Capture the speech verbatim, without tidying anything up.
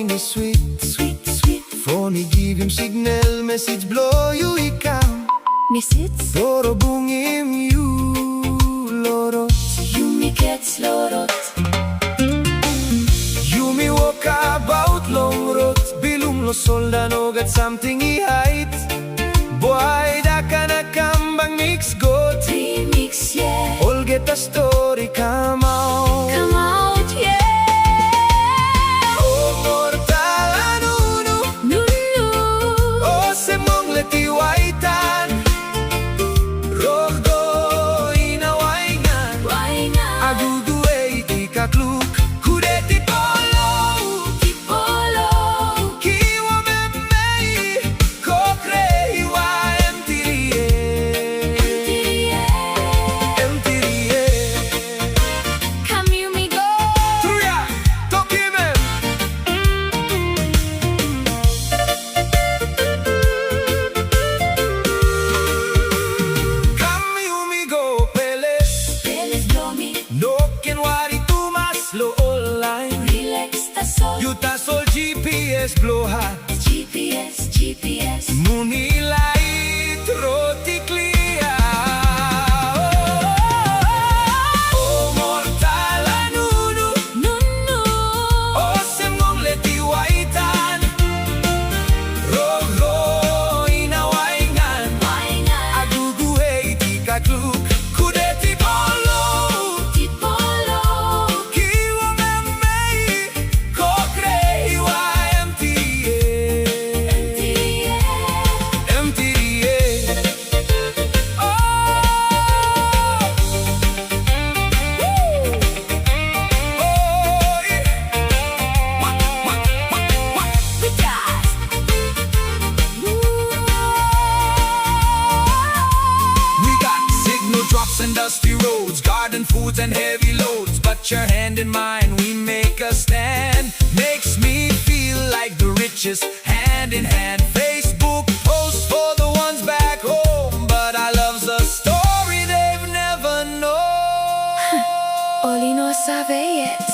i swit. Swit, swit. Fon i givim signal, message bilong yu i kam. Message. Boro bungim yu lo rot. Yumi kets lo rot. Yumi wokabaut long rot bilong lo solda, nogat samting i hait. Buai daka na kambang miks got. Remix, yeah. Olgeta stori kamaut. Kamaut, yeah. O mortal anunu. Nunu. Olsem mong leti waitan. Rokdo ina waingan. Waingan. Agugu ei tikakluk. Kude tipolo. Tipolo. Kiwo memei. Kokre iwa emtirie. Emtirie. Emtirie. Kam yumi go. Truya, tokim em. Kam yumi go peles. Peles bilong mi. No ken wari tumas lo ol lain. Relax tasol. Yu tasol G P S blo hat. G P S, G P S. Mun i lait, rot i klia. O mortal anunu. Nunu. Olsem ngong leti waitan. Roro ina waingan. Waingan. Agugu hei tikakluk. Kude tipolo. Tipolo. Kiwo memei. Kokre iwa emtirie. Emtirie. Emtirie. Oh. Woo. Oh, yeah. Wa, wa, wa, wa. We got signal drops and dusty roads, garden foods and heavy loads. But your hand in mine, we make a stand. Makes me feel like the richest, hand in hand. Facebook posts for the ones back home, but our love's a story they've never known. Ol i no save yet.